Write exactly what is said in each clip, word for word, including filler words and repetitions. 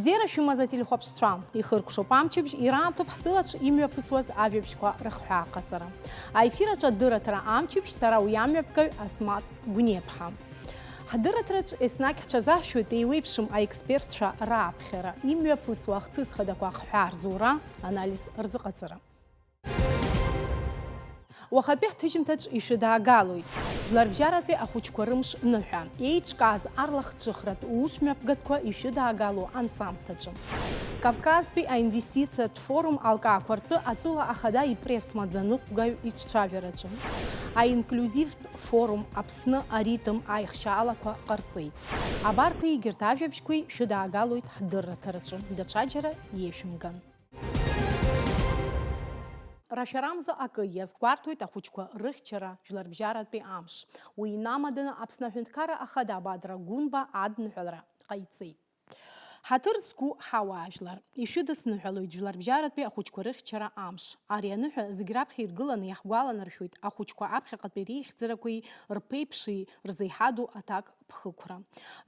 Бзиара шәымаз ателехәаԥшцәа, ихыркәшоуп амчыбжь, ираамҭоуп ҳтәылаҿ имҩаԥысуаз ажәабжьқәа рыхҳәааҟаҵара. Аефир аҿы адырраҭара амчыбжь, сара уи амҩаԥгаҩ Асмаҭ Гәниаԥҳа. Ҳдырраҭараҿ еснагь ҳҽазаҳшәоит еиуеиԥшым аекспертцәа рааԥхьара, имҩаԥысуа ахҭыс хадақәа ахҳәаа рзура, анализ рзыҟаҵара. Уахатәи ҳҭыжьымҭаҿ ишәыдаагалоит. Жәларбжьаратәи ахәыҷқәа рымш ныҳәа. Еиҿкааз арлахҿыхратә усмҩаԥгатәқәа ишәыдаагало анҵамҭаҿы. Кавказтәи аинвестициатә форум алкаақәа ртәы атәыла ахада ипресс-маӡаныҟәгаҩ иҿцәажәараҿы. Аинклюзивтә форум Аԥсны аритм аихшьаалақәа ҟарҵеит. Абарҭ егьырҭ ажәабжьқәеи шәыдаагалоит ҳдырраҭараҿы. Даҽаџьара иеишәымган. Рашәарамза акы иазгәарҭоит ахәыҷқәа рыхьчара Жәларбжьаратәи амш. Уи инамаданы Аԥсны Аҳәынҭқарра Ахада Бадра Гәынба адныҳәалара ҟаиҵеит. Ҳаҭыр зқәу ҳауаажәлар, ишәыдысныҳәалоит Жәларбжьаратәи ахәыҷқәа рыхьчара амш. Ари аныҳәа зегь раԥхьа иргыланы иаҳгәаланаршәоит ахәыҷқәа аԥхьаҟатәи реихьӡарақәеи рԥеиԥши рзеиҳаду аҭак ԥхықәра.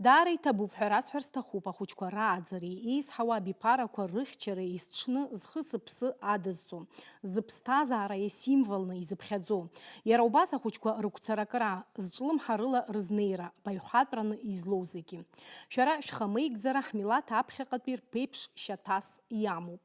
Даара иҭабуп ҳәа расҳәар сҭахуп ахәыҷқәа рааӡареи еизҳауа абиԥарақәа рыхьчареи есҽны зхы-сыԥсы адызҵо, зыԥсҭазаара иасимволны изыԥхьаӡо. Иара убас ахәыҷқәа рықәцаракра, зҿлымҳарыла рызнеира, баҩхатәраны излоу зегьы. Шәара шәхамеигӡара ҳмилаҭ аԥхьаҟатәи рԥеиԥш шьаҭас иамоуп.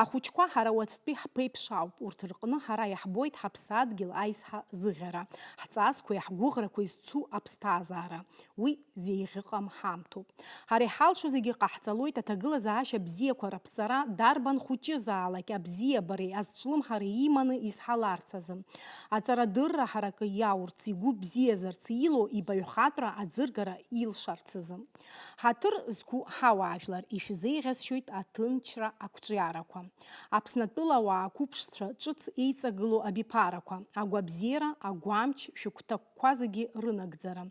Ахәыҷқәа ҳара уаҵәтәи ҳԥеиԥш ауп, урҭ рҟны ҳара иаҳбоит ҳаԥсадгьыл аизҳа зыӷьара, ҳҵасқәеи ҳгәыӷрақәеи зцу аԥсҭазаара, уи зеиӷьыҟам ҳамҭоуп. Ҳара иҳалшо зегьы ҟаҳҵалоит аҭагылазаашьа бзиақәа раԥҵара, дарбан хәыҷызаалак абзиабареи азҿлымҳареи иманы изҳаларц азы. Аҵарадырра ҳаракы иаурц, игәы бзиазарц, илоу ибаҩхатәра аӡыргара илшарц азы. Ҳаҭыр зқәу ҳауаажәлар, ишәзеиӷьасшьоит аҭынчра ақәҿиарақәа. Аԥснатәыла ауаа қәыԥшцәа ҿыц еиҵагылоу абиԥарақәа, агәабзиара, агәамч, шәыгәҭакқәа зегьы рынагӡара.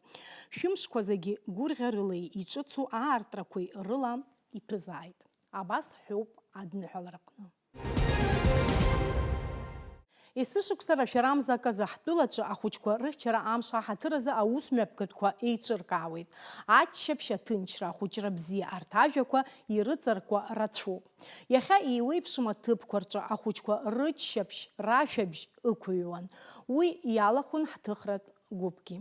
Шәымшқәа зегьы гәырӷьарылеи иҿыцу аартрақәеи рыла иҭәызааит. Абас ҳәоуп адныҳәалараҟны. Есышықәса рашәарамза аказы ҳтәылаҿы ахәыҷқәа рыхьчара амш аҳаҭыр азы аус мҩаԥгатәқәа еиҿыркаауеит. Аччаԥшь, аҭынчра, ахәыҷра бзиа, арҭ ажәақәа ирыҵаркуа рацәоуп. Иахьа еиуеиԥшым аҭыԥқәа рҿы ахәыҷқәа рыччаԥшь, рашәабжь ықәыҩуан. Уи иалахәын ҳҭыхратә гәыԥгьы.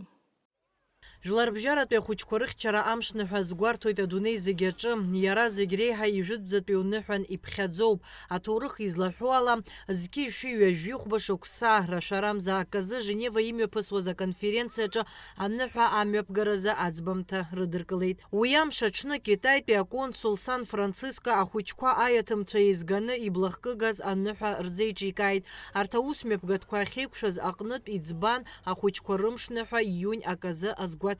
Жәларбжьаратәи ахәыҷқәа рыхьчара амшныҳәа азгәарҭоит адунеи зегь аҿы. Иара зегь реиҳа ижәытәӡатәи уныҳәан иԥхьаӡоуп. Аҭоурых излаҳәо ала, зқьи жәшәи ҩажәи хәба шықәса рашәарамза аказы Женева имҩаԥысуаз аконференциаҿы аныҳәа амҩаԥгаразы аӡбамҭа рыдыркылеит. Уи амш аҽны Китаитәи аконсул Сан-Франциско ахәыҷқәа аиаҭымцәа еизганы иблахкыгаз аныҳәа рзеиҿикааит. Арҭ аусмҩаԥгатәқәа ахьеиқәшәаз аҟнытә иӡбан ахәыҷқәа рымшныҳәа июнь аказы азгәаҭара.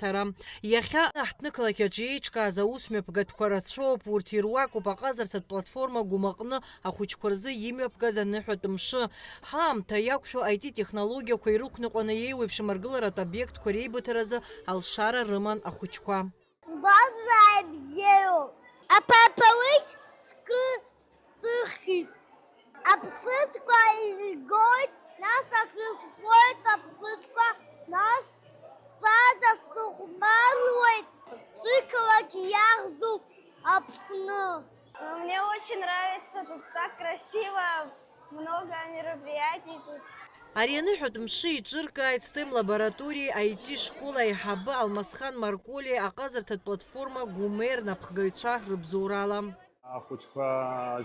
Иахьа ҳҭнықалақь аҿы еиҿкааз аусмҩаԥгатәқәа рацәоуп, урҭ ируакуп аҟазарҭатә платформа Гәымаҟны ахәыҷқәа рзы имҩаԥгаз аныҳәатә мшы. Ҳаамҭа иақәшәо I T технологиақәа ирықәныҟәаны еиуеиԥшым аргыларатә обиектқәа реибыҭаразы алшара рыман ахәыҷқәа. Сгәалзааит бзиароуп. Аԥапауеиԥш сгәы сҭыхит. Аԥсыӡқәа иргоит, нас акрызхоит аԥсыӡқәа, нас сада сыхәмаруеит, сықалақь иахьӡуп Аԥсны. Мне очень нравится, тут так красиво, много мероприятий тут. Ари аныҳәатә мшы иҿыркааит STEM лабораториеи I T школ аиҳабы Алмасхан Марколиеи аҟазарҭатә платформа Гәымеи рнапхгаҩцәа рыбзоурала. Ахәыҷқәа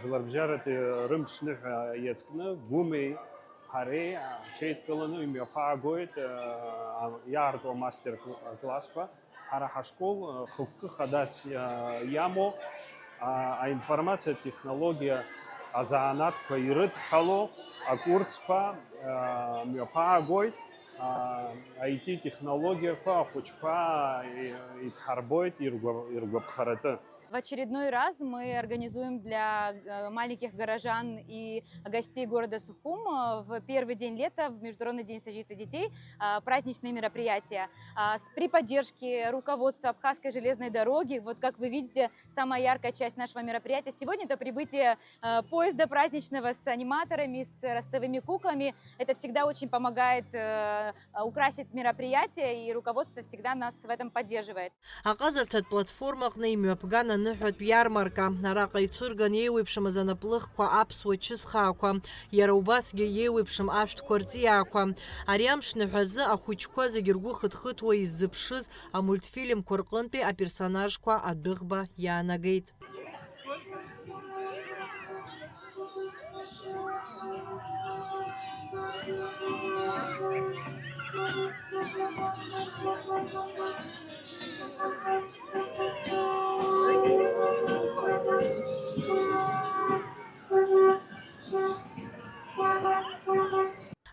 жәларбжьаратәи рымшныҳәа иазкны Гәымеи ҳареи ҳҽеидкыланы имҩаԥаагоит, а, иаарту амастер-классқәа. Ҳара ҳашкол, а, хықәкы хадас, а, иамоу, а, аинформациатә технологиа азанааҭқәа ирыдҳәалоу акурсқәа, а, мҩаԥаагоит, а, I T технологиақәа ахәыҷқәа, а, и-, идҳарбоит иргәа-, иргәаԥхаратәы. В очередной раз мы организуем для, э, маленьких горожан и гостей города Сухум, э, в первый день лета, в Международный день защиты детей, э, праздничные мероприятия. А, с-, при поддержке руководства Абхазской железной дороги, вот как вы видите, самая яркая часть нашего мероприятия сегодня — это прибытие, э, поезда праздничного с аниматорами, с ростовыми куклами. Это всегда очень помогает, э, украсить мероприятие, и руководство всегда нас в этом поддерживает. Аҟазарҭатә платформа аҟны имҩаԥган Аныҳәатә иармарка. Араҟа ицәырган еиуеиԥшымыз анаплыхқәа, аԥсуа чысхаақәа, иара убасгьы иеиуеиԥшым ашәҭқәа рҵиаақәа. Ари амш ныҳәазы ахәыҷқәа зегьы ргәы хыҭхыҭуа иззыԥшыз амультфильмқәа рҟынтәи аперсонажқәа адәыӷба иаанагеит.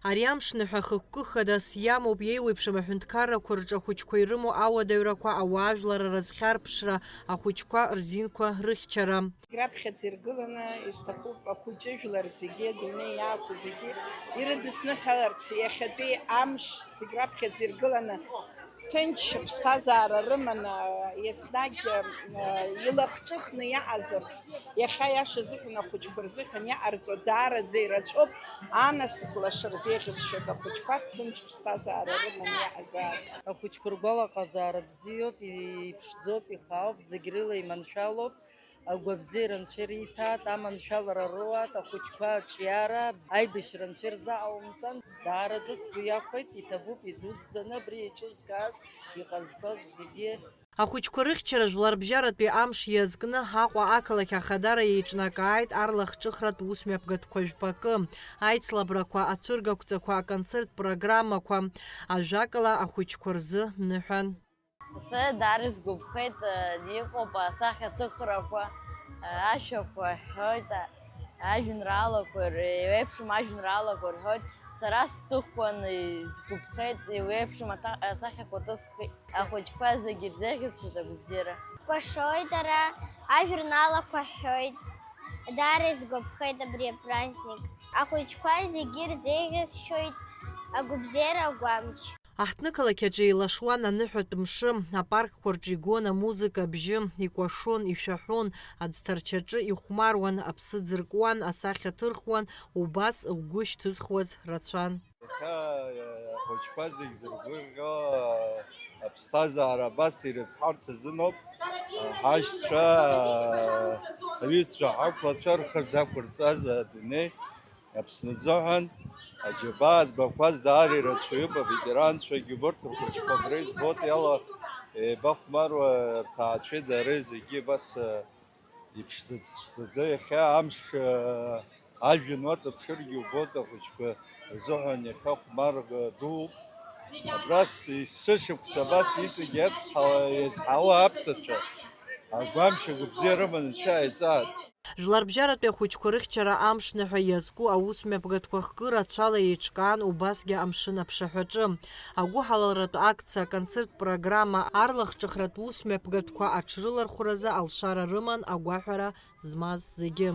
Ари амш ныҳәа хықәкы хадас иамоуп, еиуеиԥшым аҳәынҭқаррақәа рҿы ахәыҷқәа ирымоу ауадаҩрақәа, ауаажәлар разхьарԥшра, ахәыҷқәа рзинқәа рыхьчара. Раԥхьаӡа иргыланы, исҭахуп ахәыҷы жәлар зегьы, адунеи иаақәу зегьы ирыдысныҳәаларц, иахьатәи амш зегь раԥхьаӡа иргыланы, ҭынч ԥсҭазаара рыманы, еснагь, э, илахҿыхны иаҟазарц, иахьа аиаша азыҳәан ахәыҷқәа рзыҳәан иҟарҵо даараӡа ирацәоуп, анасыԥ лаша рзеиӷьасшьоит ахәыҷқәа ҭынч ԥсҭазаара рыманы иаҟазаап. Ахәыҷқәа ргәалаҟазаара бзиоуп, иԥшӡоуп, ихаауп, зегь рыла иманшәалоуп. Агәабзиара Анцәа ириҭааит, аманшәалара роуааит, ахәыҷқәа аҿиара, аибашьра Анцәа ирзаҟаумҵан, даараӡа сгәы иахәеит, иҭабуп идуӡӡаны абри еиҿызкааз, иҟазҵаз зегьы. Ахәыҷқәа рыхьчара жәларбжьаратәи амш иазкны Аҟәа ақалақь ахадара еиҿнакааит арлахҿыхратә усмҩаԥгатәқәа жәпакы, аицлабрақәа, ацәыргақәҵақәа, аконцерттә программақәа, ажәакала, ахәыҷқәа рзы ныҳәан. Сара даара исгәаԥхеит, э, иҟоуп асахьаҭыхрақәа, э, ашәақәа ҳҳәоит, а-, ажәеинраалақәа р-, еиуеиԥшым ажәеинраалақәа рҳәоит. Сара сҵыхәан, исгәаԥхеит, еиуеиԥшым аҭа-, асахьақәа ҭысхит. Ахәыҷқәа зегьы ирзеиӷьасшьоит агәабзиара. Кәашоит ара, ажәеинраалақәа ҳҳәоит. Даара исгәаԥхеит абри апраздник. Ахәыҷқәа зегьы ирзеиӷьасшьоит агәабзиара агәамч. Аҳҭнықалақь аҿы еилашуан аныҳәатә мшы, апаркқәа рҿы игон амузыка абжьы, икәашон, ишәаҳәон, аӡҭарчаҿы ихәмаруан, аԥсы ӡыркуан, асахьа ҭырхуан, убас лгәы шьҭызхуаз рацәан. Иахьа, э, ахәыҷқәа зегь зыргәырӷьо, э, аԥсҭазаара абас ирызҳарц азыноуп. Э, ҳашьцәа, э, ҳҩызцәа, ҳақәлацәа рхы зақәырҵаз адунеи Аԥсны азыҳәан аџьабаа збақәаз даара ирацәаҩуп, аветеранцәагьы убырҭ рхәыҷқәа абра избоит, иала еибахәмаруа рҭаацәеи дареи зегьы абас, э, иԥшӡа-ԥшӡаӡа иахьа амш, э, ажәҩан уаҵаԥшыргьы убоит, ахәыҷқәа рзыҳәан иахьа хәмарга дууп. Абрас есышықәса абас иҵегь иацҳауа, иазҳауа аԥсацәа агәамч агәабзиа рыманы анцәа иааиҵааит. Жәларбжьаратәи ахәыҷқәа рыхьчара амш ныҳәа иазку аусмҩаԥгатәқәа хкы рацәала еиҿкаан убасгьы амшын аԥшаҳәаҿы. Агәыҳалалратә акциа, аконцерттә программа, арлахҿыхратә усмҩаԥгатәқәа аҽрылархәразы алшара рыман агәаҳәара змаз зегьы.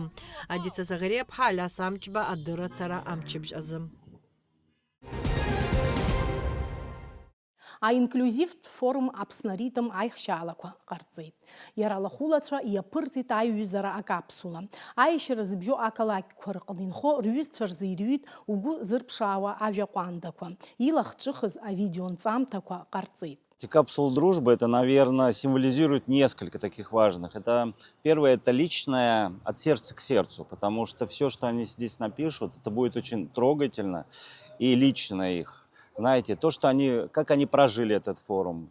Адица Заӷариаԥҳа, Алиас Амҷба, адырраҭара Амчыбжь азы. Аинклиузивтә форум Аԥсны аритм аихшьаалақәа ҟарҵеит. Иара алахәылацәа иаԥырҵит аиҩызара акапсула. Аиашьара зыбжьоу ақалақьқәа рҟны инхо рҩызцәа рзы ирҩит угәы зырԥшаауа ажәа ҟәандақәа, илахҿыхыз авидеонҵамҭақәа ҟарҵеит. Эти капсулы дружбы, это, наверное, символизирует несколько таких важных. Это, первое, это личное от сердца к сердцу, потому что всё, что они здесь напишут, это будет очень трогательно и лично их. Знаете, то, что они, как они прожили этот форум,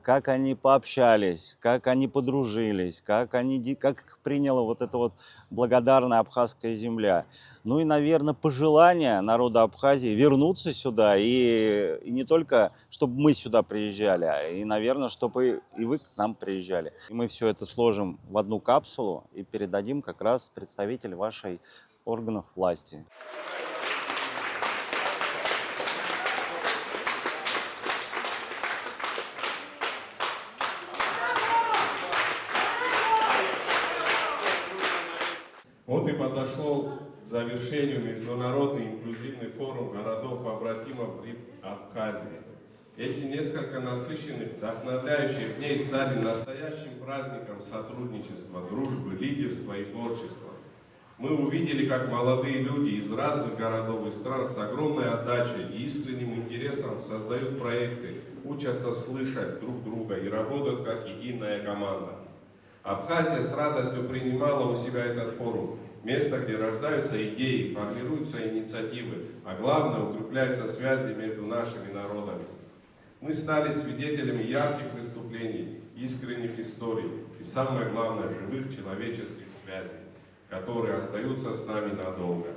как они пообщались, как они подружились, как они де-, как их приняла вот эта вот благодарная абхазская земля. Ну и, наверное, пожелание народа Абхазии вернуться сюда, и, и не только, чтобы мы сюда приезжали, а и, наверное, чтобы и, и вы к нам приезжали. И мы всё это сложим в одну капсулу и передадим как раз представитель вашей органах власти. Вот и подошёл к завершению Международный инклюзивный форум городов-побратимов Реп-, Абхазии. Эти несколько насыщенных, вдохновляющих дней стали настоящим праздником сотрудничества, дружбы, лидерства и творчества. Мы увидели, как молодые люди из разных городов и стран с огромной отдачей и искренним интересом создают проекты, учатся слышать друг друга и работают как единая команда. Абхазия с радостью принимала у себя этот форум, место, где рождаются идеи, формируются инициативы, а главное, укрепляются связи между нашими народами. Мы стали свидетелями ярких выступлений, искренних историй и, самое главное, живых человеческих связей, которые остаются с нами надолго.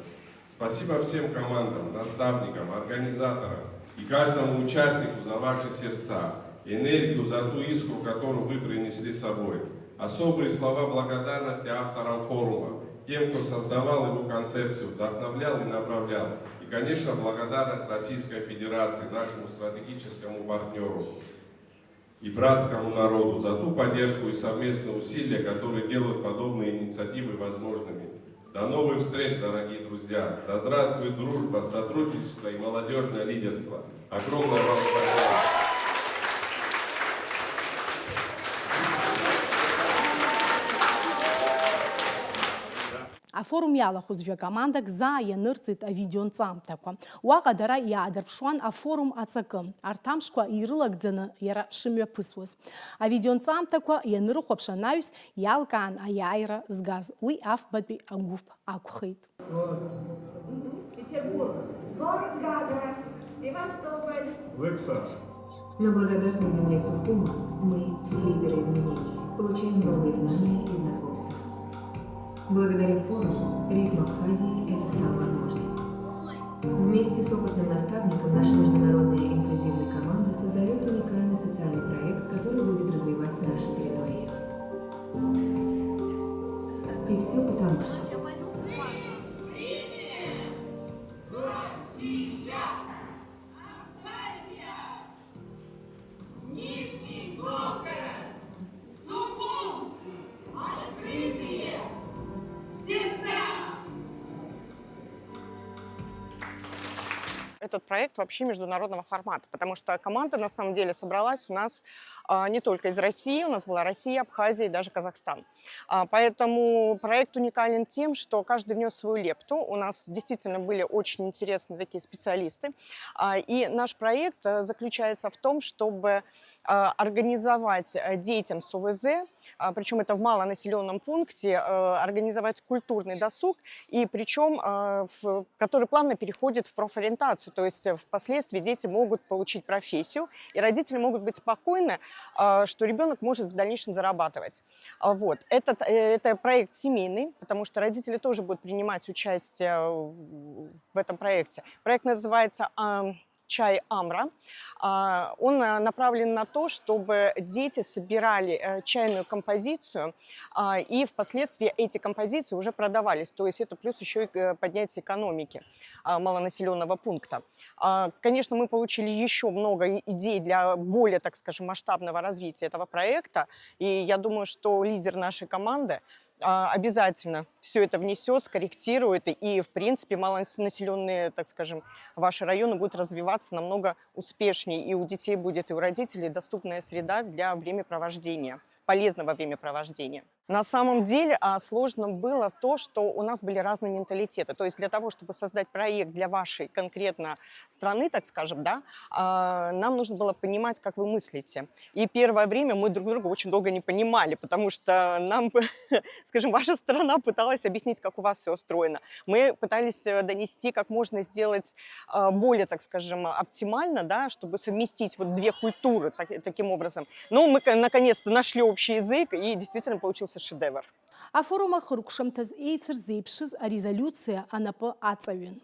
Спасибо всем командам, наставникам, организаторам и каждому участнику за ваши сердца, энергию, за ту искру, которую вы принесли с собой. Особые слова благодарности авторам форума, тем, кто создавал его концепцию, вдохновлял и направлял. И, конечно, благодарность Российской Федерации, нашему стратегическому партнеру и братскому народу за ту поддержку и совместные усилия, которые делают подобные инициативы возможными. До новых встреч, дорогие друзья! Да здравствует дружба, сотрудничество и молодежное лидерство! Огромное вам спасибо! Афорум иалахәыз жәа-командак заа ианырҵеит авидеонҵамҭақәа. Уаҟа дара иаадырԥшуан афорум аҵакы. Арҭ амшқәа ирылагӡаны иара шымҩаԥысуаз. Авидеонҵамҭақәа ианрыхәаԥш анаҩс, иалкаан аиааира згаз. Уи афбатәи агәыԥ акәхеит. Петербург, Город Гагра, Севастополь. На благодатной земле Сухума мы, лидеры изменений, получаем новые знания и знакомства. Благодаря форуму «Ритм Абхазии» это стало возможным. Вместе с опытным наставником наша международная инклюзивная команда создает уникальный социальный проект, который будет развивать наши территории. И все потому, что Нижний Новгород, Сухум, открытые сердца! Этот проект вообще международного формата, потому что команда на самом деле собралась у нас а, не только из России, у нас была Россия, Абхазия и даже Казахстан. А, Поэтому проект уникален тем, что каждый внес свою лепту. У нас действительно были очень интересные такие специалисты. А, И наш проект э, заключается в том, чтобы а, организовать э, детям с ОВЗ, причем это в малонаселенном пункте, э, организовать культурный досуг, и причем который плавно переходит в профориентацию, то есть э, впоследствии дети могут получить профессию, и родители могут быть спокойны, а, что ребенок может в дальнейшем зарабатывать. А, Вот. Этот, э, это проект семейный, потому что родители тоже будут принимать участие в этом проекте. Проект называется а, «Чай Амра». А, Он э, направлен на то, чтобы дети собирали э, чайную композицию, а, и впоследствии эти композиции уже продавались. То есть это плюс еще и э, поднятие экономики а, малонаселенного пункта. А, Конечно, мы получили еще много и- идей для более, так скажем, масштабного развития этого проекта. И я думаю, что лидер нашей команды а, обязательно все это внесет, скорректирует. И, в принципе, малонаселенные, так скажем, ваши районы будут развиваться намного успешнее. И у детей будет, и у родителей доступная среда для времяпровождения, полезного времяпровождения. На самом деле а, сложно было то, что у нас были разные менталитеты. То есть для того, чтобы создать проект для вашей конкретно страны, так скажем, да, а, нам нужно было понимать, как вы мыслите. И первое время мы друг друга очень долго не понимали, потому что нам, скажем, ваша страна пыталась объяснить, как у вас все устроено. Мы пытались э, донести, как можно сделать э, более, так скажем, оптимально, да, чтобы совместить вот две культуры так- таким образом. Но мы ка- наконец-то нашли общий язык, и действительно получился шедевр. Афорум ахыркәшамҭаз еицырзеиԥшыз арезолиуциа анапы аҵаҩын.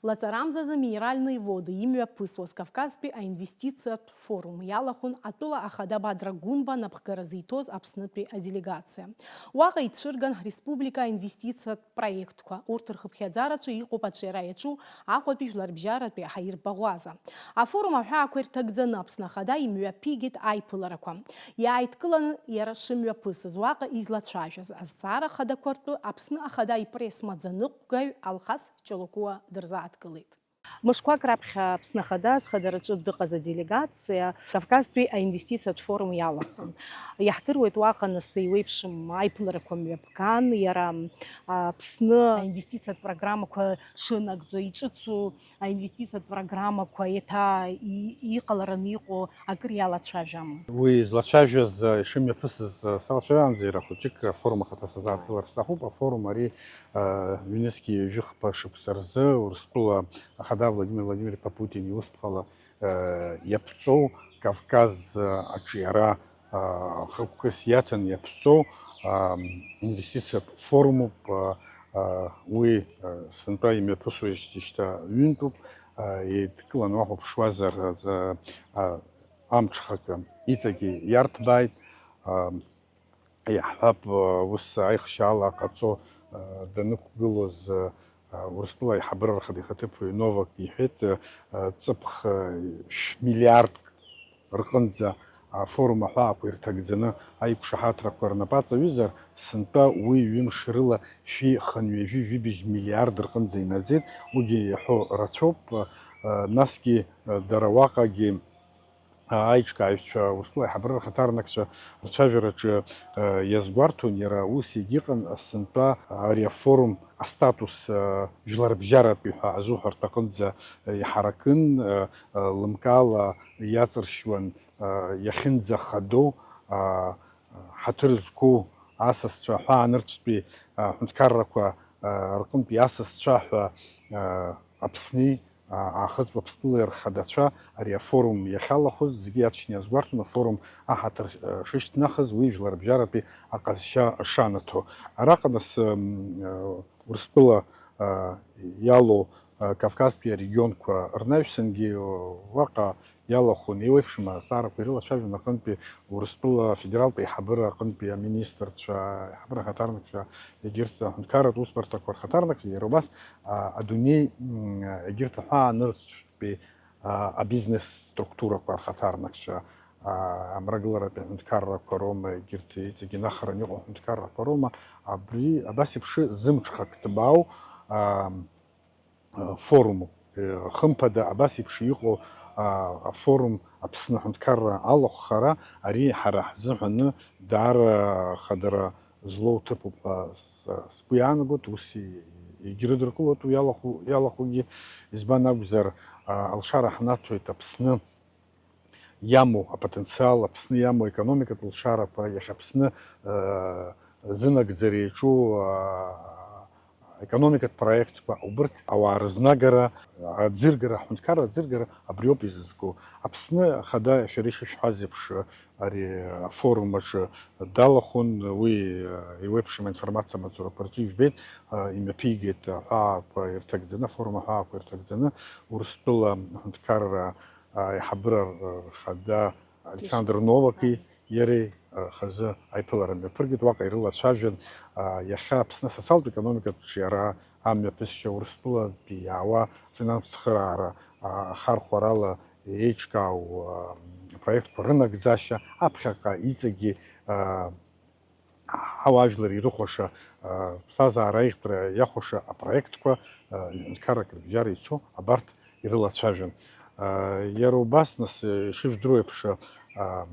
Лаҵарамзазы минеральные воды имҩаԥысуаз Кавказтәи аинвестициатә форум иалахәын атәыла ахада Бадра Гәынба напхгара зиҭоз Аԥснытәи аделегациа. Уаҟа ицәырган ҳреспублика аинвестициатә проектқәа. Урҭ рхыԥхьаӡараҿы иҟоуп аҿиара иаҿу Аҟәатәи жәларбжьаратәи аҳаирбаӷәаза. Афорум аҳәаақәа ирҭагӡаны Аԥсны Ахада имҩаԥигеит аиԥыларақәа. Иааидкыланы иара шымҩаԥысыз уаҟа излацәажәаз азҵаара хадақәа ртәы Аԥсны Ахада ипресс-маӡаныҟәгаҩ Алхас Ҷалокуа дырзааҭгылеит. Мышқәак раԥхьа Аԥсны Ахада зхадараҿы дыҟаз аделегациа Кавказтәи аинвестициатә форум иалахәын. Иаҳдыруеит, уаҟа нас еиуеиԥшым аиԥыларақәа мҩаԥган, иара, а, Аԥсны аинвестициатә программақәа шынагӡо, иҿыцу аинвестициатә программақәа еиҭа и-, иҟалараны иҟоу акыр иалацәажәама? Уи злацәажәаз, ишымҩаԥысыз салацәажәаанӡа иара хәыҷык афорум ахаҭа сазааҭгылар сҭахуп. Афорум ари, ҩнызқьи ҩажәи хԥа шықәса рзы Урыстәыла Ахада Владимир Владимирович Путин иусԥҟала иаԥҵоу Кавказ аҿиара хықәкыс иаҭан иаԥҵоу инвестициатә форумуп. Уи сынтәа имҩаԥысуеижьҭеи шьҭа ҩынтәуп. Еидкыланы уахәаԥшуазар, амҽхакы иҵегьы иарҭбааит. Иаҳҳәап, ус аихшьаала ҟаҵо данықәгылоз, Урыстәыла аиҳабыра рхада ихаҭыԥуаҩ Новак иҳәеит, ҵыԥх шә-, миллиардк рҟынӡа афорум аҳәаақәа ирҭагӡаны аиқәшаҳаҭрақәа рнапы аҵаҩызар, сынтәа уи ҩымш рыла шәи хынҩажәи жәибжь миллиард рҟынӡа инаӡеит. Уигьы иаҳәо рацәоуп, насгьы дара уаҟагьы аиҿкааҩцәа, Урыстәыла аиҳабыра рхаҭарнакцәа рцәажәараҿы, э, иазгәарҭон, иара ус егьыҟан, сынтәа ари афорум астатус, э, жәларбжьаратәи ҳәа азуҳәартә аҟынӡа, э, иҳаракын, э, э, лымкаала иаҵыршьуан, э, иахьынӡахадоу, э, ҳаҭыр зқәу асасцәа аҳәаанырцәтәи, э, ҳәынҭқаррақәа, э, рҟынтәи асасцәа ҳәа, э, Аԥсни, а, Аахыҵ Уаԥстәылеи рхадацәа ари афорум иахьалахәыз зегьы иаҵшьны иазгәарҭон, афорум аҳаҭыр, э, шышьҭнахыз, уи жәларбжьаратәи аҟазшьа шанаҭо. Араҟа нас, м, э, Урыстәыла, э, иалоу, э, Кавказтәи арегионқәа рнаҩсангьы, э, уаҟа иалахәын, еиуеиԥшым азҵаарақәа ирылацәажәон аҟынтәи Урыстәыла афедералтә еиҳабыра аҟынтәи аминистрцәа, аиҳабыра ахаҭарнакцәа, егьырҭ аҳәынҭқарратә усбарҭақәа рхаҭарнакцәа, иара убас, а, адунеи, м, егьырҭ аҳәаанырцәтәи, а, абизнес структурақәа рхаҭарнакцәа, а, амрагыларатәи аҳәынҭқаррақәа роума, егьырҭ иҵегь инахараны иҟоу аҳәынҭқаррақәа роума, абри абас еиԥш зымҽхак ҭбаау, а, форумуп. Хымԥада, абас еиԥш иҟоу, а, афорум Аԥсны аҳәынҭқарра алахәхара, ари ҳара ҳзыҳәаны даара хадара злоу ҭыԥуп ҳәа с-, сгәы иаанагоит, ус и-, егьрыдыркылоит уи иалахәу-, иалахәугьы. Избан акәзар, а, алшара ҳнаҭоит Аԥсны иамоу апотенциал, Аԥсны иамоу аекономикатә лшарақәа, иахьа Аԥсны, э, зынагӡара иаҿу, а, аекономикатә проектқәа, убырҭ ауаа рызнагара, аӡыргара, аҳәынҭқарра аӡыргара абриоуп изызку. Аԥсны Ахада, шәара ишышәҳәаз еиԥш, ари афорум аҿы далахәын, уи, э, еиуеиԥшым аинформациа амаҵурақәа рҿы ижәбеит, э, имҩаԥигеит аҳәаақәа ирҭагӡаны, афорум аҳәаақәа ирҭагӡаны, Урыстәыла аҳәынҭқарра аиҳабыра рхада Александр Новаки иареи, а, хазы аиԥылара мҩаԥыргеит. Уаҟа ирылацәажәан, а, иахьа Аԥсны асоциалтә економикатә ҿиара амҩаԥысшьа, Урыстәылатәи иаауа афинанстә цхыраара, а, ахархәарала еиҿкаау, а, апроектқәа рынагӡашьа, аԥхьаҟа иҵегьы, а, ҳауаажәлар ирыхәаша, а, ԥсҭазаара аиӷьтәра иахәаша апроектқәа, а, ҩынҭқаррак рыбжьара ицо, абарҭ ирылацәажәон. А, иара убас, нас, ишыжәдыруа еиԥш, а,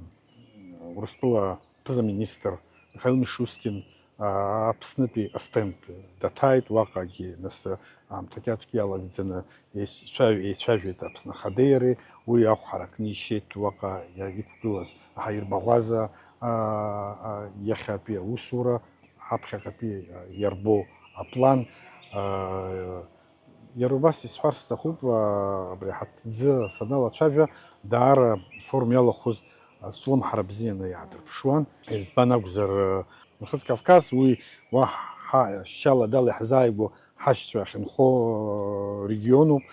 Урыстәыла ԥыза-министр Михаил Мишустин, а, Аԥснытәи астенд даҭааит, уаҟагьы, нас, аамҭа кьаҿк иалагӡаны еицәажә-, еицәажәеит Аԥсны Ахадеи иареи, уи ахә ҳаракны ишьеит уаҟа иа-, иқәгылаз аҳаирбаӷәаза, а, а, иахьатәи аусура, ҳаԥхьаҟатәи, а, иарбоу аплан, а, иара убас исҳәар сҭахуп, а, абри аҳаҭӡы саналацәажәа, даара афорум иалахәыз азҿлымҳара бзианы иаадырԥшуан. Избан акәзар, а, Нхыҵ Кавказ, уи уа ҳа-, шьала дала иаҳзааигәоу ҳашьцәа ахьынхо регионуп.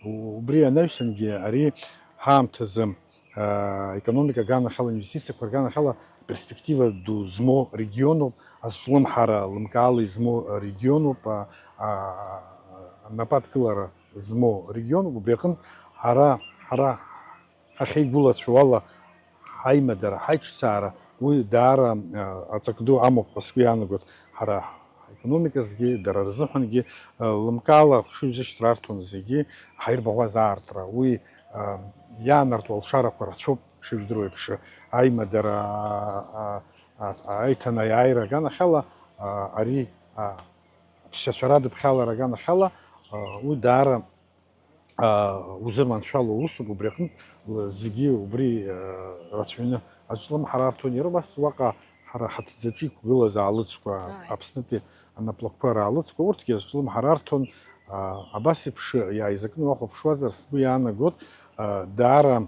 Убри анаҩсангьы ари ҳаамҭазы, аа, економика аганахьала, инвестициақәа рганахьала перспектива ду змоу регионуп, азҿлымҳара лымкаала измоу регионуп, а, а, анапы адкылара змоу регионуп. Убри аҟынтә ҳара, ҳара ҳахьеигәылацәоу ала, ҳаимадара, ҳаиҿцаара, уи даара, а, аҵак ду амоуп ҳәа сгәы иаанагоит. Ҳара Аекономикасгьы, дара рзыҳәангьы, лымкаала ахшыҩзышьҭра арҭон зегьы ҳаирбаӷәаз аартра. Уи иаанарту алшарақәа рацәоуп, шыжәдыруа еиԥш, аимадара, аиҭанеиааира аганахьала, ари аԥсшьацәа радыԥхьалара аганахьала, уи даара узырманшәало усуп, убри аҟнытә зегьы убри рацәаҩны аҿлымҳара арҭон. Иара убас уаҟа ҳара ҳаҭӡаҿы иқәгылаз аалыцқәа, Аԥснытәи анаплакқәа раалыцқәа, урҭгьы аҿлымҳара арҭон. Абас еиԥш иааизакны уахәаԥшуазар, сгәы иаанагоит, даара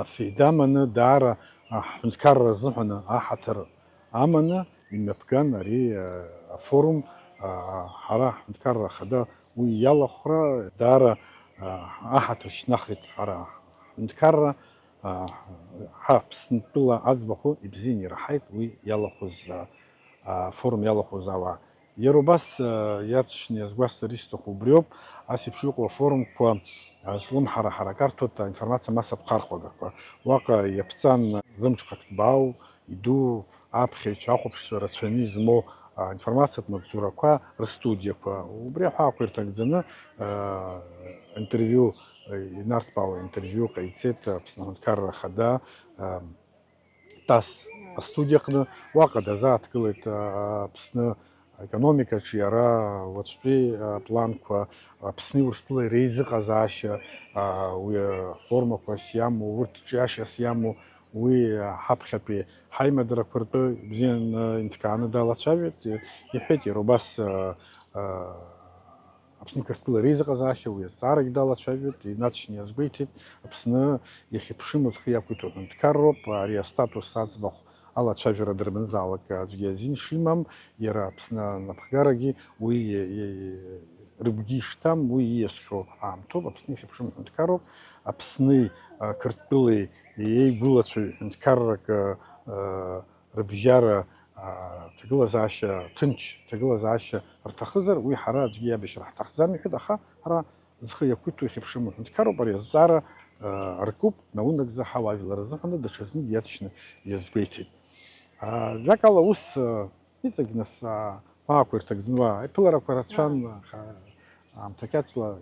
феида аманы, даара ҳҳәынҭқарра азыҳәаны аҳаҭыр аманы имҩаԥган ари афорум. Ҳара ҳҳәынҭқарра ахада уи иалахәра даара аҳаҭыр шьҭнахит ҳара ҳҳәынҭқарра. Ҳа Аԥсынтәыла аӡбахә ибзианы ираҳаит уи иалахәыз, афорум иалахәыз ауаа. Иара убас, иаҵшьны иазгәасҭар исҭаху убриоуп, ас еиԥш иҟоу афорумқәа, злымҳара ҳарак арҭоит аинформациа массатә хархәагақәа. Уаҟа иаԥҵан зымҽхак ҭбаау, иду, аԥхьаҩцәа, ахәаԥшцәа рацәаны измоу аинформациатә маҵзурақәа рыстудиақәа. Убри аҳәаақәа ирҭагӡаны, интервиу, инарҭбаауа интервиу ҟаиҵеит Аԥсны аҳәынҭқарра ахада, Тас астудиаҟны. Уаҟа дазааҭгылеит Аԥсны аекономикаҿы иара уаҵәтәи апланқәа, Аԥсни Урыстәылеи реизыҟазаашьа, уи аформақәас иамоу, урҭ ҿиашьас иамоу, уи ҳаԥхьатәи ҳаимадарақәа ртәы бзианы инҭкааны далацәажәеит, иҳәеит иара убас Аԥсни Қырҭтәылеи реизыҟазаашьа уи азҵаарагь далацәажәеит, инаҵшьны иазгәеиҭеит, Аԥсны иахьыԥшым зхы иақәиҭу аҳәынҭқарроуп, ари астатус аӡбахә алацәажәара дырманзаалак аӡәгьы азин шимам, иара Аԥсны анапхгарагьы уи рыгәгьы ишҭам, уи ииасхьоу аамҭоуп, Аԥсны иахьыԥшым аҳәынҭқарроуп, Аԥсни Қырҭтәылеи еигәылацәоу ҳәынҭқаррак рыбжьара, аҭагылазаашьа, ҭынч ҭагылазаашьа рҭахызар, уи ҳара аӡәгьы иабашьра ҳҭахӡам, иҳәеит, аха ҳара зхы иақәиҭу ихьыԥшым аҳәынҭқарроуп, ари азҵаара, а, аркуп, наунагӡа ҳауаажәлар рзыҳәан даҽазнык иаҵшьны иазгәеиҭеит. А, жәакала, ус, а, иҵегь нас, а, уаақәа ирҭагӡаны уа аиԥыларақәа рацәан, аха аамҭа кьаҿла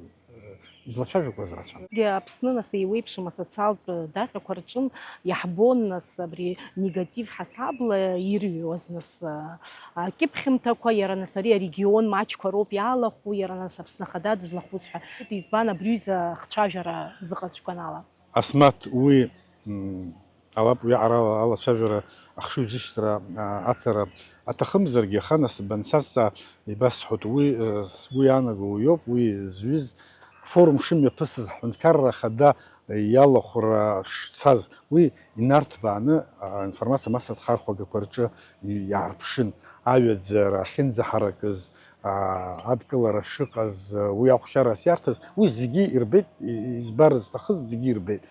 излацәажәақәаз рацәан. Аԥсны, нас, еиуеиԥшым асоциалтә даҟьақәа рҿын иаҳбон, нас, абри негатив ҳасабла ирҩуаз, нас, а, акьыԥхьымҭақәа, иара, нас, ари арегион маҷқәа роуп иалахәу, иара, нас, Аԥсны Ахада дызлахәыз ҳәа. Избан абри аҩыза ахцәажәара зыҟаҵәҟьан ала? Асмаҭ, уи, м, алап уиаҟара ала-, алацәажәара, ахшыҩзышьҭра, а, аҭара аҭахымзаргьы, аха нас банцасҵа ибасҳәоит, уи, э, сгәы иаанаго уиоуп, уи зҩыз, форум шымҩаԥысыз, ҳҳәынҭқарра ахада иалахәра шцаз, уи инарҭбааны, а, аинформациа массатә хархәагақәа рҿы иаарԥшын, аҩаӡара ахьынӡаҳаракыз, аа, адкылара шыҟаз, уи ахәшьарас иарҭаз, уи зегьы ирбеит, и-, избар зҭахыз зегьы ирбеит.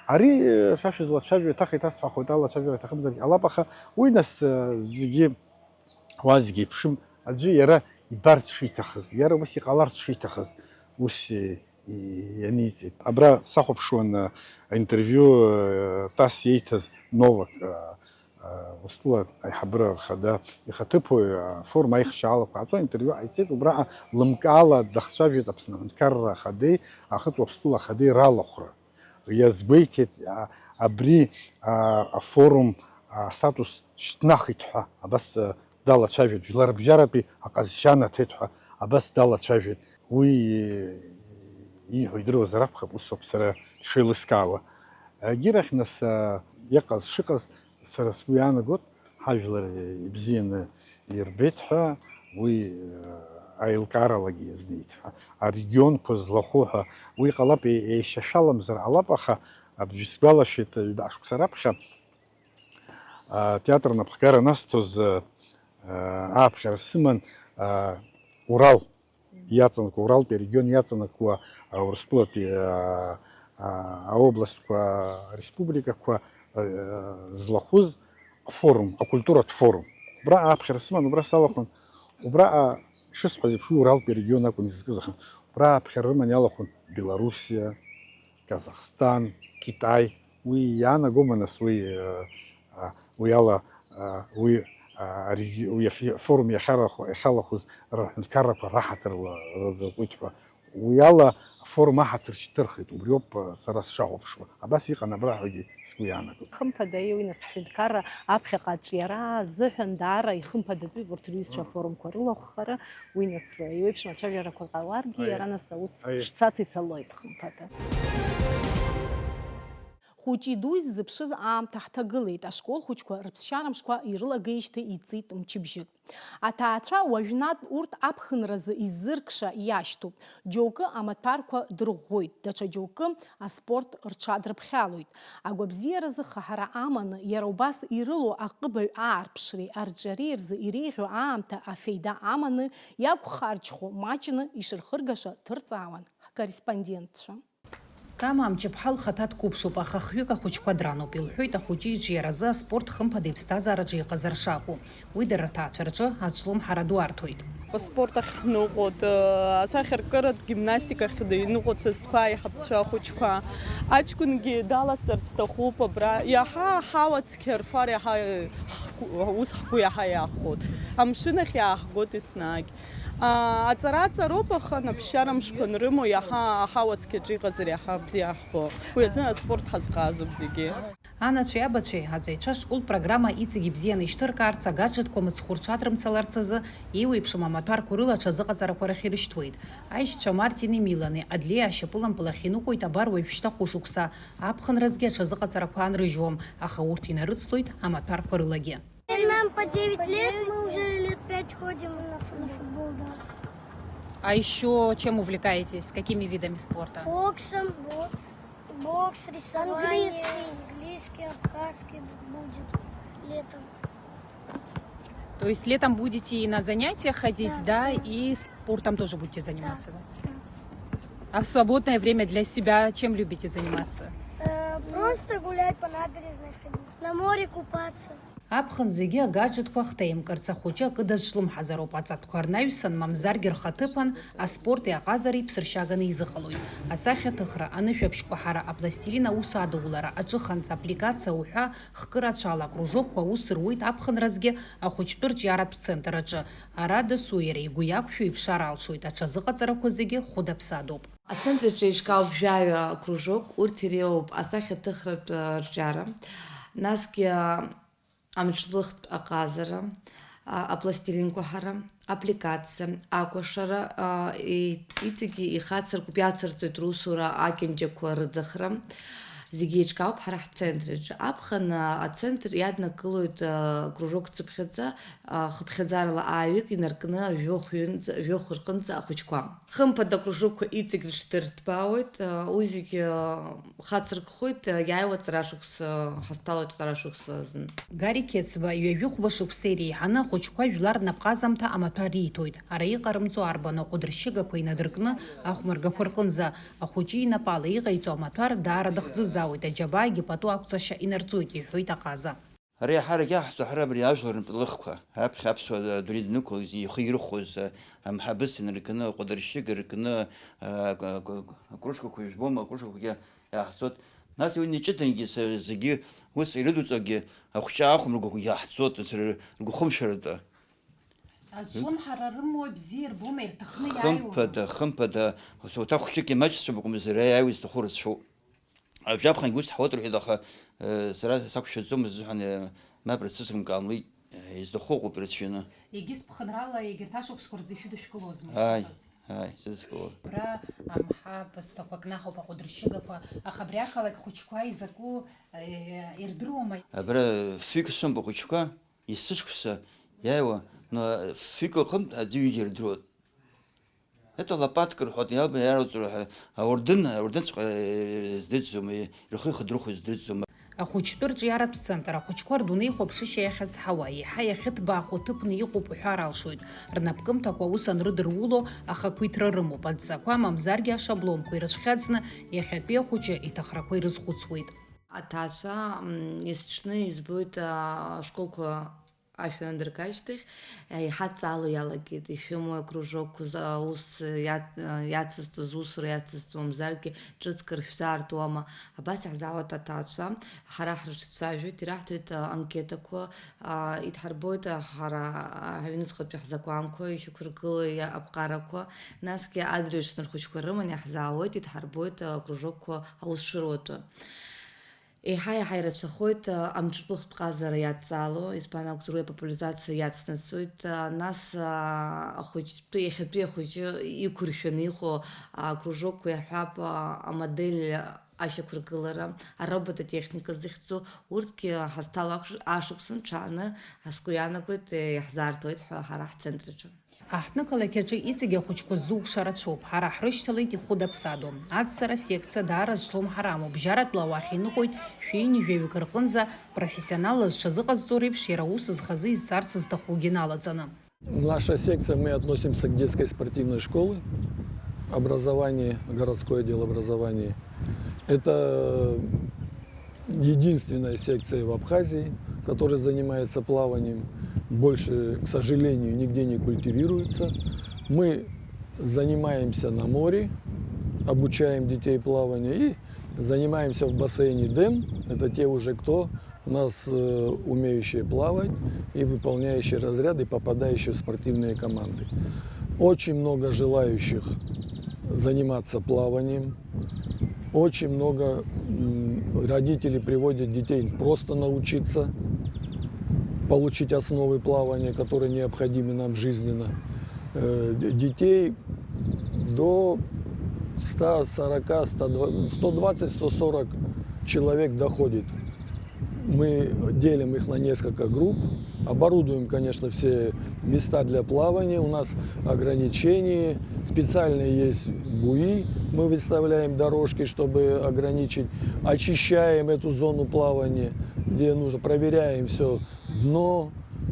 Ари, э, шәа шәызлацәажәо, еиҭах еиҭасҳәахуеит, алацәажәара иҭахымзаргьы ҟалап, аха уи нас, э, зегьы, уа зегьы еиԥшым, аӡәы иара ибарц шиҭахыз, иара ус иҟаларц шиҭахыз, ус, э, и-, ианиҵеит. Абра сахәаԥшуан, э, аинтервиу, э, ТАСС иеиҭаз Новак, э, Урыстәыла аиҳабыра рхада ихаҭыԥуаҩ, афорум аихшьаалақәа ҟаҵо, интервиу ҟаиҵеит, убраҟа лымкаала дахцәажәеит Аԥсны аҳәынҭқарра ахадеи Ахыҵ Уаԥстәыла ахадеи ралахәра. Иазгәеиҭеит, а, абри, а, афорум, а, астатус шьҭнахит ҳәа, абас, а, далацәажәеит, жәларбжьаратәи аҟазшьа анаҭеит ҳәа, абас далацәажәеит. Уи, э, ииҳәо идыруазар акәхап, усоуп сара ишеилыскаауа. Егьирахь, нас, а, иҟаз шыҟаз, сара сгәы иаанагоит, ҳажәлар ибзианы ирбеит ҳәа, уи, э, аилкааралагьы иазнеит ҳәа, арегионқәа злахәу ҳәа, уи ҟалап, е-, еишьашәаламзар ҟалап, аха абжьы сгәалашәеит, ҩба шықәса раԥхьа, а, атеатр анапхгара насҭоз, э, э, ааԥхьара сыман, а, Урал иаҵанакуа, Уралтәи арегион иаҵанакуа, а, Урыстәылатәи, а, а, аобластқәа, ареспубликақәа, а, злахәыз афорум, акультуратә форум. Убра ааԥхьара сыман, убра салахәын, убраҟа, шысҳәаз еиԥш, уи Уралтәи арегион акәын изызкыз, аха убра ааԥхьара рыман иалахәын Белоруссиа, Казахстан, Китай, уи иаанагома, нас, уи, а, а, уи ала, а, уи Ари уи афи-, афорум иахьараху-, иахьалахәыз рҳәынҭқаррақәа раҳаҭырла рырдыркуеит ҳәа. Уи ала афорум аҳаҭыр шьҭырхит, убриоуп, а, сара сшахәаԥшуа. Абас иҟан абраҟагьы сгәы иаанагоит. Хымԥада, уи нас ҳҳәынҭқарра аԥхьаҟа аҿиара азыҳәан даара ихымԥадатәуп урҭ рҩызцәа афорумқәа рылахәхара, уи нас еиуеиԥшым ацәажәарақәа ҟаларгьы, Аиеи. Иара нас аус Аиеи. Шцац ицалоит хымԥада. Хәыҷи дуи ззыԥшыз аамҭа ҳҭагылеит, ашкол хәыҷқәа рыԥсшьара мшқәа ирылагеижьҭеи иҵит мчыбжьык. Аҭаацәа уажәнатә урҭ аԥхынразы изыркша иашьҭоуп. Џьоукы амаҭәарқәа дырӷәӷәоит, даҽа џьоукы аспорт рҽадрыԥхьалоит. Агәабзиаразы хаҳара аманы, иара убас ирылоу аҟыбаҩ аарԥшреи арҿиареи рзы иреиӷьу аамҭа афеида аманы, иақәхарџьхо маҷны ишырхыргаша ҭырҵаауан ҳкорреспондентцәа. Кама Амҷыԥҳа лхаҭа дқәыԥшуп, аха хҩык ахәыҷқәа дрануп, илҳәоит ахәыҷы иҿиаразы аспорт хымԥада иԥсҭазаараҿы иҟазар шакәу. Уи дара рҭаацәа рҿы аҿлымҳара ду арҭоит. Аспорт ахь ҳныҟәоит, асахьаркыратә гимнастика ахь иныҟәоит сасдқәа, аиҳабцәа, ахәыҷқәа. Аҷкәынгьы даласҵарц сҭахуп абра. Иаҳа аҳауа цқьа рфар иаҳа ҳгәы, ус ҳгәы иаҳа иаахәоит. Амшын ахь иааҳгоит еснагь. Аа, аҵара аҵароуп, аха анаԥшьара мшқәа анрымоу, иаҳа аҳауа цқьаҿы иҟазар иаҳа бзиа ҳбо. Уи азы аспорт ҳазҟазоуп зегьы. Анацәеи абацәеи, аҵаҩцәа ашколтә программа иҵегь ибзианы ишьҭыркаарц, агаџетқәа мыцхәы рҽадрымцаларц азы, еиуеиԥшым амаҭәарқәа рыла аҽазыҟаҵарақәа рахь ирышьҭуеит. Аишьцәа Мартини Милани адлеиа ашьапылампыл ахь иныҟәоит абар уажәшьҭа хәышықәса, аԥхынразгьы аҽазыҟаҵарақәа аанрыжьуам, аха урҭ инарыцлоит амаҭәарқәа рылагьы. Нам по девять лет, мы уже лет пять ходим на фу-, на футбол, да. А ещё чем увлекаетесь? Какими видами спорта? Боксом. Бокс. Бокс, рисование, английский, абхазский бу-, будет летом. То есть летом будете и на занятия ходить, да, да, и спортом тоже будете заниматься, да? Да. А в свободное время для себя чем любите заниматься? Э, просто гулять по набережной ходить, на море купаться. Аԥхын зегьы агаџетқәа хҭаимкырц ахәыҷы акы дазҿлымҳазароуп, аҵатәқәа рнаҩсан, мамзаргьы рхаҭыԥан, аспорти аҟазареи ԥсыршьаганы изыҟалоит. Асахьаҭыхра, анышәаԥшь кәаҳара, апластилин аус адулара, аҿыханҵа, аппликациа уҳәа хкы рацәала акружокқәа аус руеит аԥхынразгьы ахәыҷтәы рҿиаратә центр аҿы. Ара дасу иара игәы иақәшәо иԥшаар алшоит, аҽазыҟаҵарақәа зегьы хәыда-ԥсадоуп. Ацентр аҿы еиҿкаауп жәаҩа акружок, урҭ иреиуоуп асахьаҭыхратә, а, рҿиара, насгьы, а, амҿлыхтә аҟазара, а, апластилинқәа ҳара, аппликациа, акәашара, а, и-, иҵегьы ихацыркуп, иацырҵоит русура, акьанџьақәа рыӡахра. Зегьы еиҿкаауп ҳара ҳцентр аҿы. Аԥхын, а, ацентр иаднакылоит, а, кружок цыԥхьаӡа, а, хыԥхьаӡарала ааҩык инаркны жәохә ҩынӡа, жәохә рҟынӡа ахәыҷқәа. Хымԥада акружокқәа иҵегь рыҽдырҭбаауеит, а, уи зегьы, а, хацыркхоит, а, иааиуа аҵарашықәса, ҳазҭало аҵарашықәса азын. Гари Қьецба ҩажәи хәба шықәса иреиҳаны ахәыҷқәа жәлар рнапҟазамҭа амаҭәар риҭоит. Ара иҟарымҵо арбану, аҟәыдыршьыгақәа инадыркны ахәмаргақәа рҟынӡа. Ахәыҷы инапала иҟаиҵо амаҭәар даара дахӡыӡаауеит, аџьабаагьы пату ақәҵашьа инарҵоит, иҳәоит аҟаза. Ара иаҳарак иаҳҵо ҳара абри ажәлар рынтәылахқәа, аԥхьа аԥсуа дунеи днықәлоз, ихы ирхәоз, амҳабыс инаркны, аҟәыдыршьыга ркны, а, к-, к-, акружкақәа ижәбома, акружкақәагьы иаҳҵоит. Нас уи иҷыдангьы са-, зегьы ус ирыдуҵогьы ахәҷы ахәмаргақәагьы иаҳҵоит, ус ры-, ргәыхымшәаратәы. Аӡә шлымҳара рымои, бзиа ирбома, ирҭахны иааиуама? Хымԥада, хымԥада, ус уҭак хәҷык имаҷцәам акәымзар, иааиуа изҭаху рацәоуп. Аҩаԥхьангьы ус ҳауеит рҳәеит, аха, э, сара сақәшәаӡомызт сзыҳәан, э, мап рыцәыскымкаан уи, э, изҭаху ыҟоуп ирацәаҩны. Егьыс ԥхынрала егьырҭ ашықәсқәа рзы ишәыдышәкылозма? Ааи, ааи, сыдыскылон. Абра амҳа бысҭақәа кнаҳауп, аҟәыдыршьыгақәа, аха абри ақалақь хәыҷқәа изакәу, э, ирдыруама? Абра фҩык сымоуп ахәыҷқәа, есышықәса иааиуа, но фҩык рҟынтә аӡәы ҩыџьа ирдыруеит. Это лопатка рҳәоит, иалба иаруҵәҟьа ҳәа, аурдын, аурдынҵәҟьа, э, здыӡӡом, э, рхы ихыдрыхуеит здыӡӡом. Ахәыҷтәы рҿиаратә центр ахәыҷқәа рдунеи хәаԥшышьа иахьазҳауа, еиҳа иахьыҭбаахо ҭыԥны иҟоуп уҳәар алшоит. Рнапкымҭақәа аус анрыдыруло, ахақәиҭра рымоуп, адҵақәа, мамзаргьы ашаблонқәа ирыцәхьаҵны, иахьатәи ахәыҷы иҭахрақәа ирызхәыцуеит. Аҭаацәа, м, есҽны избоит, а, ашколқәа ашә анадырк ашьҭахь, еиҳа дҵаало иалагеит, ишәымоу акружокқәа, аус иа-, иацызҵоз, усура иацызҵо, мамзаргьы ҿыцк ршәзаартуама? Абас иаҳзаауеит аҭаацәа, ҳара ҳрыҿцәажәоит, ираҳҭоит анкетақәа, идҳарбоит ҳара аҩныҵҟатәи ҳзакәанқәа, ишьақәыргылоу аԥҟарақәа, насгьы адырҩаҽны рхәыҷқәа рыманы иаҳзаауеит, идҳарбоит акружокқәа аус шыруатәы. Еиҳа-еиҳа ирацәахоит, а, амҿтәыхтә ҟазара иадҵало, избан акәзар, уи апопулизациа иацнаҵоит. А, нас, а, ахәыҷтәы, иахьатәи ахәыҷы иқәыршәаны иҟоу, а, акружокқәа иаҳҳәап, а, амодель ашьақәыргылара, аробототехника зыхьӡу, урҭгьы ҳазҭало акш-, ашықәсан ҽааны, а, сгәы иаанагоит, е, иаҳзаарҭоит ҳәа ҳара ҳцентр аҿы. Аҳҭнықалақь аҿы иҵегь ахәыҷқәа ззукша рацәоуп. Ҳара ҳрышьҭалеит ихәыда-ԥсадоу. Аццара секциа даара зҿлымҳара амоуп. Бжьаратәла уахь иныҟәоит шәи ҩынҩажәаҩык рҟынӡа, профессионалла зҽазыҟазҵо реиԥш, иара аус зхазы изҵарц зҭахугьы налаҵаны. Наша секция, мы относимся к детской спортивной школе, образование, городской отдел образования. Это единственная секция в Абхазии, которая занимается плаванием. Больше, к сожалению, нигде не культивируется. Мы занимаемся на море, обучаем детей плаванию и занимаемся в бассейне Дэм. Это те уже, кто у нас, э, умеющие плавать и выполняющие разряды, попадающие в спортивные команды. Очень много желающих заниматься плаванием. Очень много, м, родителей приводят детей просто научиться, получить основы плавания, которые необходимы нам жизненно. Э, д-, детей до ста сорока, ста двадцать, сто двадцать, сто сорок человек доходит. Мы делим их на несколько групп, оборудуем, конечно, все места для плавания. У нас ограничения, специальные есть буи, мы выставляем дорожки, чтобы ограничить. Очищаем эту зону плавания, где нужно, проверяем все дно,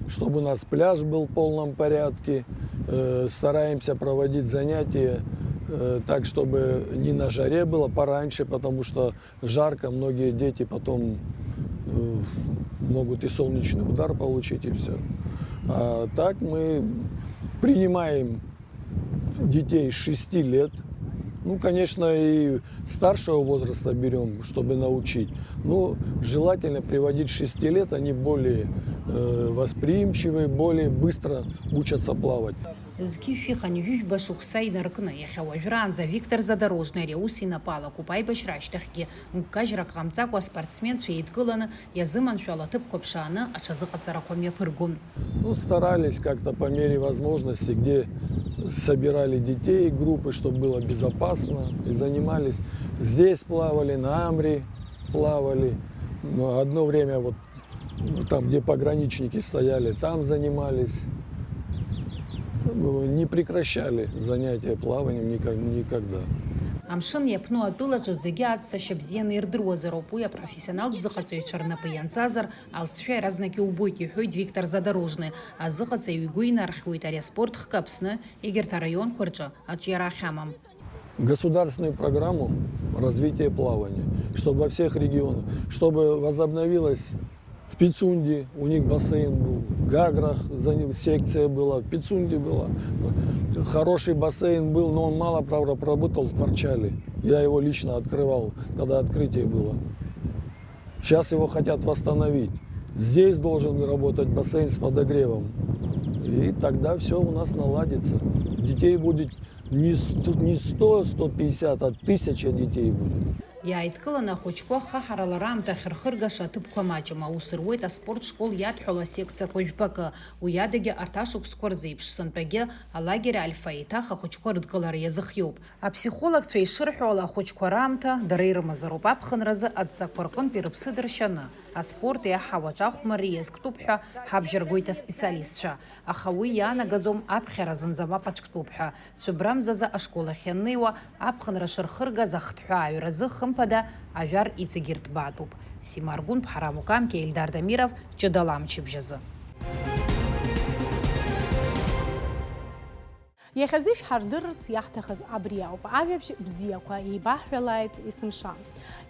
чтобы у нас пляж был в полном порядке. Э, стараемся проводить занятия, э, так, чтобы не на жаре было, пораньше, потому что жарко, многие дети потом, э, могут и солнечный удар получить, и всё. А так мы принимаем детей с шести лет. Ну, конечно, и старшего возраста берём, чтобы научить. Ну, желательно приводить с шести лет, они более, э, восприимчивые, более быстро учатся плавать. Зқьышә ихан ҩажәа шықәса инаркны, иахьа уажәраанӡа Виктор Задорожный ари аус инапы алакуп. Аибашьра ашьҭахьгьы гәкажьрак ҟамҵакәа аспортсменцәа еидкыланы, иазыманшәало аҭыԥқәа ԥшааны аҽазыҟаҵарақәа мҩаԥыргон. Ну, старались как-то по мере возможности, где собирали детей, группы, чтобы было безопасно, и занимались. Здесь плавали, на Амре плавали. Ну, одно время вот там, где пограничники стояли, там занимались. Ну, не прекращали занятия плаванием нико-, никогда. Амшын иаԥну атәылаҿы зегьы аҵсашьа бзианы ирдыруазароуп, уи апрофессионалтә зыҟаҵаҩцәа рнапы ианҵазар, алҵшәа иаразнак иубоит, иҳәоит Виктор Задорожный. Азыҟаҵаҩ игәы инархьуеит ари аспорт хкы Аԥсны егьырҭ араионқәа рҿы аҿиара ахьамам. Государственную программу развития плавания, чтобы во всех регионах, чтобы возобновилось в Пицунде, у них бассейн был, в Гаграх за ним секция была, в Пицунде была. Хороший бассейн был, но он мало, правда, проработал в Кварчале. Я его лично открывал, когда открытие было. Сейчас его хотят восстановить. Здесь должен работать бассейн с подогревом. И тогда всё у нас наладится. Детей будет не с-, не сто, сто пятьдесят, а тысяча детей будет. Иааидкыланы ахәыҷқәа хаҳарала раамҭа ахьырхыргаша аҭыԥқәа маҷым. Аус руеит аспорт школ иадҳәалоу асекциақәа жәпакы. Уи адагьы арҭ ашықәсқәа рзы еиԥш, сынтәагьы алагер Альфа еиҭах ахәыҷқәа рыдкылара иазыхиоуп. Аԥсихологцәа ишырҳәо ала, ахәыҷқәа раамҭа дара ирымазароуп аԥхынразы адҵақәа рҟынтәи рыԥсы дыршьаны, аспорти аҳауаҿахәмарреи иазктәуп ҳәа ҳабжьаргоит аспециалистцәа, аха уи иаанагаӡом аԥхьара зынӡа мап ацәктәуп ҳәа. Цәыбрамзазы ашкол ахь ианнеиуа, аԥхынра шырхыргаз ахҭҳәааҩразы, хымԥада, ажәар иҵегь ирҭбаатәуп. Сима Аргәынԥҳа, Раму Камкиа, Ельдар Дамиров, Ҷыдала амчыбжь азы. Иахьазы ишәҳардырырц иаҳҭахыз абри ауп. Ажәабжь бзиақәа еибаҳҳәалааит есымша.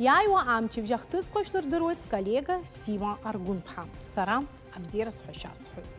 Иааиуа амчыбжь ахҭысқәа шәлырдыруеит сколлега Сима Аргәынԥҳа. Сара абзиара сҳәашьа сҳәоит.